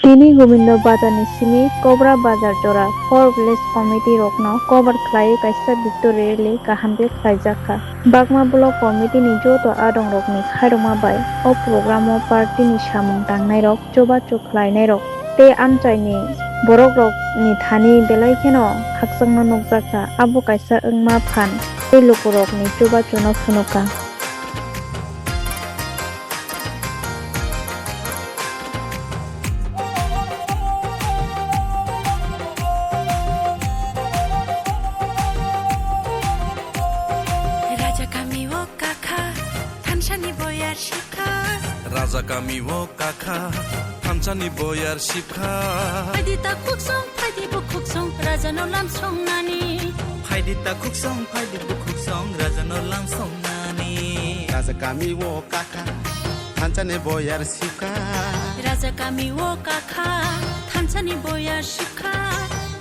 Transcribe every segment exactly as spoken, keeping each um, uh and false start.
Tini Gobindo Bazar ni simi Kobra Bazar jora four village committee rokno cover khlaiwi kaisa victory rally kaham khe khlaijakha. Bagma Block Committee ni joto adong rokni khairokma bai o program o party ni samung tangnai rok, chubachu khlainai rok tei amchai ni borok rok ni thani belai kheno khakchangma nukjakha. Abo kaisa wngma phan tei lukurokni chubachuno phunukha. Raja kami o kakha, thansa ni boyar shikha. Raja kami o kakha, thansa ni boyar shikha. Phaidi ta khuksong, phaidi bukhuksong, raja no lam songnani. Phaidi ta khuksong, phaidi bukhuksong, raja no lam songnani. Raja kami o kakha, thansa ni boyar shikha. Raja kami o kakha, thansa ni boyar shikha.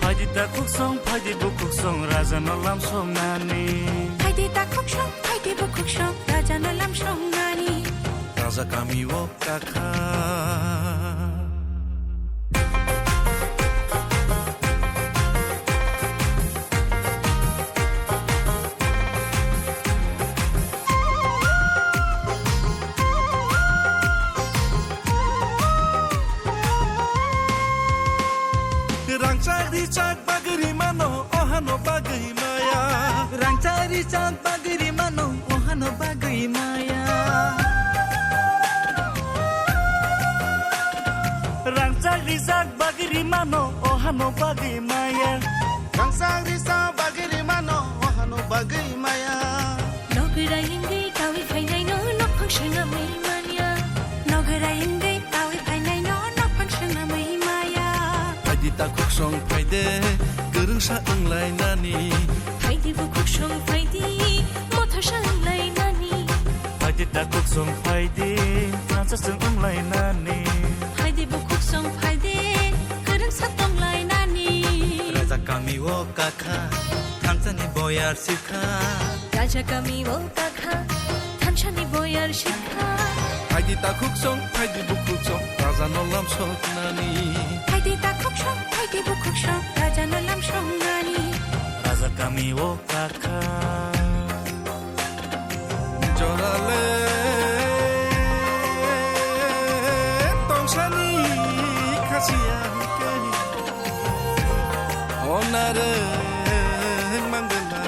Phaidi ta khuksong, phaidi bukhuksong, raja no lam songnani. Phaidi ta khuksong, phaidi bukhuksong, raja no lam songnani. Raja kami o kakha. Rangchak richak bagwi rimano, ohano bagwi maya. Rangchak richak bagwi rimano, ohano bagwi maya. Rangchak richak bagwi rimano, ohano bagwi maya. Rangchak richak bagwi rimano, ohano bagwi maya. Nogwrai wngwi tawi phainaino nokhang swnamwi manya. Nogwrai wngwi tawi phainaino nokhang swnamwi maya. Phaidi ta khuksong phaide, kwrwngsa wnglainani. Phaidi bukhuksong phaidi, mothosa wnglainani. Phaidi ta khuksong phaidi, thansa chwng wnglainani. Phaidi bukhuksong phaidi, kwrwngsa tonglainani. Raja kami o kakha, thansa ni boyar shikha. Raja kami o kakha, thansa ni boyar shikha. Phaidi ta khuksong, phaidi bukhuksong, raja no lam songnani. Phaidi ta khuksong, phaidi bukhuksong, raja no lam songnani. Raja kami o kakha. Jorale tongsani khasiya hwnkhe. Onare mangala.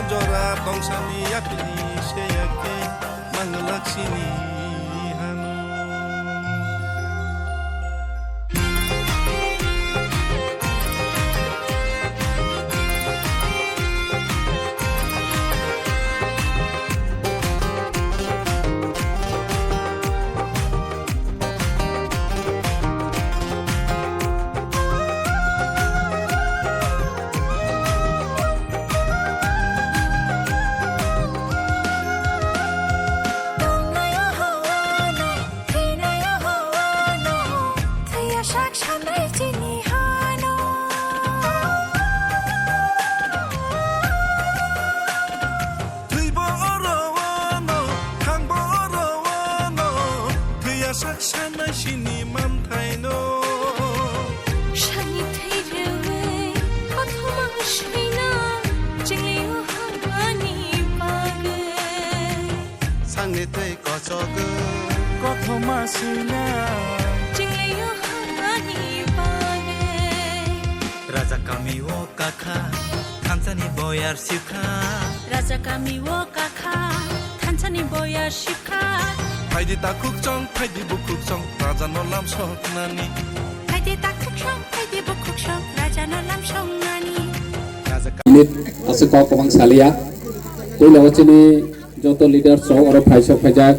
Jora tongsani yapini seyake mangala sini hanu. Thwinaio howano, thwiya sak sanai chini hano. Thwibo oro wano, thangbo oro wano, thwiya sak sanai sini manthaino. Sani thwi rwi, kothoma swina, chinglio hangani bagwi. Sangni twi kochogwi. Kothoma swina. Chinglio hangani bagwi. Raja kami o kakha, thansani boyar sikha. Raja kami o kakha, thansani boyar sikha. Phaidi takhuk chong, phaidi bukhuk chong, raja no lam soknani. Phaidi takhuk chong, phaidi bukhuk chong, raja no lam soknani. Raja ka- Minute, aswk kok kwbang saliya. Puila o chini joto leaders rok oro phaisok phaijak,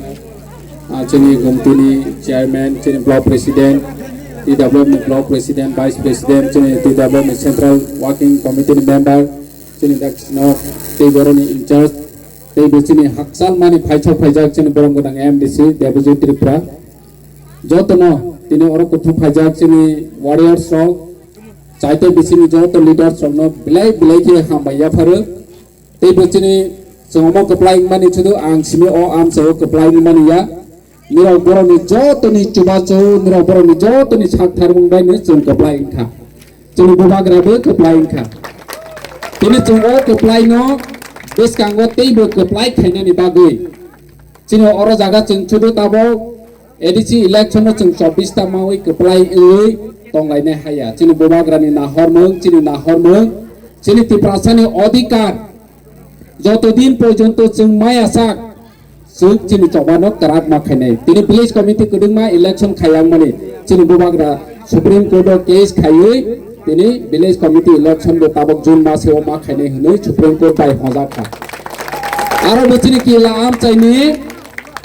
ah, chini gumtini chairman, chini block president, T W F ni block president, vice president, chini T W F ni central working committee ni member, chini dak sino tei boroni in charge, tei bo chini hakchal mani phaisok phaijak chini borom gwnang M D C Debojit Tripura. Jotono tini oro kuthum phaijak chini warriors rok, chaito bisini joto leaders rokno belai belai khe hambai yapharo. Tei bo chini Chwng omo kwplai wngmani chudu ang simi o amchaio kwplai wngmani ya. Nirok borokni jotoni chubachu, nirok borokni jotoni saktharmung baino chwng kwplai wngkha. Chini bubagrabo kwplai wngkha. Tini chwng o kwplaino bwskango teibo kwplai khainani bagwi. Chini oro jaga chwng chudu tabok A D C election no chwng chobbish ta mawi kwplai wngwi tonglainai haya. Chini bubagrani nahormung, chini nahormung, chini Tiprasani odhikar joto din porjonto chwng maya sak, chwng chini chobano kwrak ma khainai. Tini village committee kwdwngma election khayangmani chini bubagra Supreme Court o case khaiwi tini village committee election bo tabok June maseo ma khainai hwnwi Supreme Court bai hojak kha. Aro bo chini kila amchaini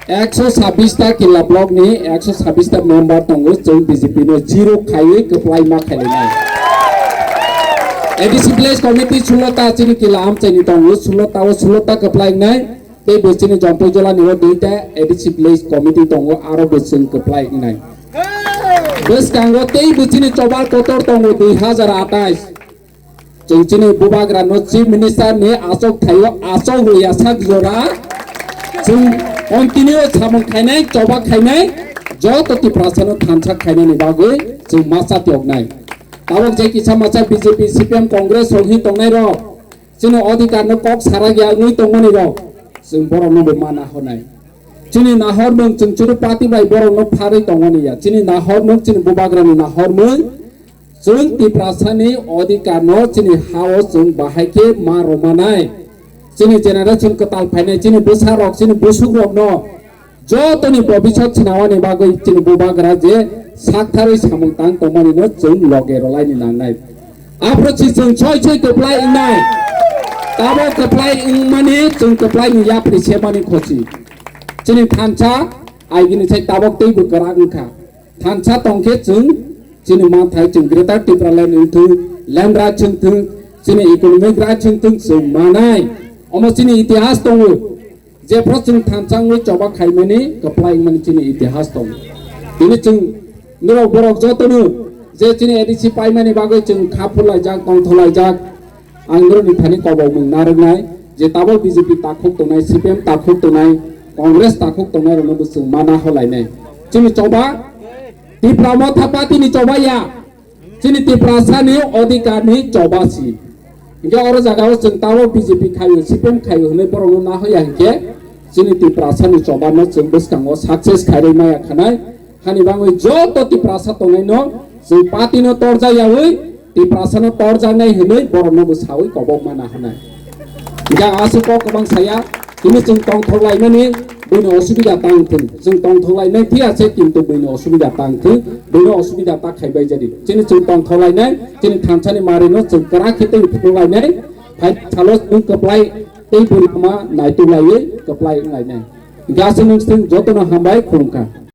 ekso sabbish ta kila block ni ekso sabbish ta member tongo, chwng B J P no zero khaiwi kwplai ma khailainai. A D C village committee sulo ta chini kila amchaini tongo, sulo ta o sulo ta kwplai wngnai. Tei bo chini Jampui jila ni o duita A D C village committee tongo, aro bo chwng kwplai wngnai. Bwskango tei bo chini choba kotor tongo dui hazar atais. Chwng chini bubagra no chief minister ni achok thaio achok rwya sak jora. Chwng continue samung khainai, choba khainai, joto Tiprasa no thansa khainani bagwi chwng masa tiyoknai. Tabok je kisa masa B J P, C P M, Congress rok hi tongnai rok, chini odhikar no kok sarak ya wngwi tongmani rok, chwng borok no bo ma nahornai. Chini nahormung chwng churu party bai borok no pharwi tongmani ya. Chini nahormung, chini bubagra ni nahormung, chwng Tiprasani odhikar no chini ha o chwng bahai khe ma rwmanai. Chini generation kwtal phainai, chini bwsa rok, chini busuk rok no jotoni bobisot swnawani bagwi chini bubagra je saktharwi samung tang tongmani no chwng loge rwlaini nangnai. Aphuru si chwng soi soi kwplai wngnai. Tabo kwplai wngmani chwng kwplai ni yapri semani khosi. Chini thansa aigini sai tabok teibo kwrak wngkha. Thansa tongkhe chwng chini manthai chwng Greater Tipraland wngthung, land right wngthung, chini economic right wngthung chwng manai. Omo chini itihas tongo. Jephru chwng thansa wngwi choba khaimani kwplai wngmani chini itihas tongo. Tini chwng norok borok jotono je chini A D C paimani bagwi chwng kha phurlaijak, tongthorlaijak. Ang norokni thani kobokmung narwknai je tabok B J P takhuk tongnai, C P M takhuk tongnai, Congress takhuk tongnai rokno bo chwng ma nahorlainai. Chini choba Tipra Motha Party ni choba ya. Chini Tiprasa ni odhikar ni choba si. Hinkhe oro jaga o chwng tabok B J P khaio, C P M khaio hwnwi borok no nahoya hinkhe chini Tiprasa ni choba no chwng bwskango success khairwi maya khanai. Hani bangwi joto Tiprasa tongnai no chwng party no torja yawi Tiprasa no torjaknai hwnwi borok no bo sawi kobok mana hwnai. Hinkhe ang aswk kok kwbang saya, tini chwng tongthok laimani buini osubida tang thung. Chwng tongthok lainai phiya se kintu buini osubida tang thung, buino osubida ta khaibai jadi. Chini chwng tongthok lainai, chini thansani mari no chwng kwrak khe tei phuk lainai, phai salo chwng kwplai tei buini ma naituk laiwi kwplai wng lainai. Hinkhe aswk nwng chwng jotono hambai khulumkha.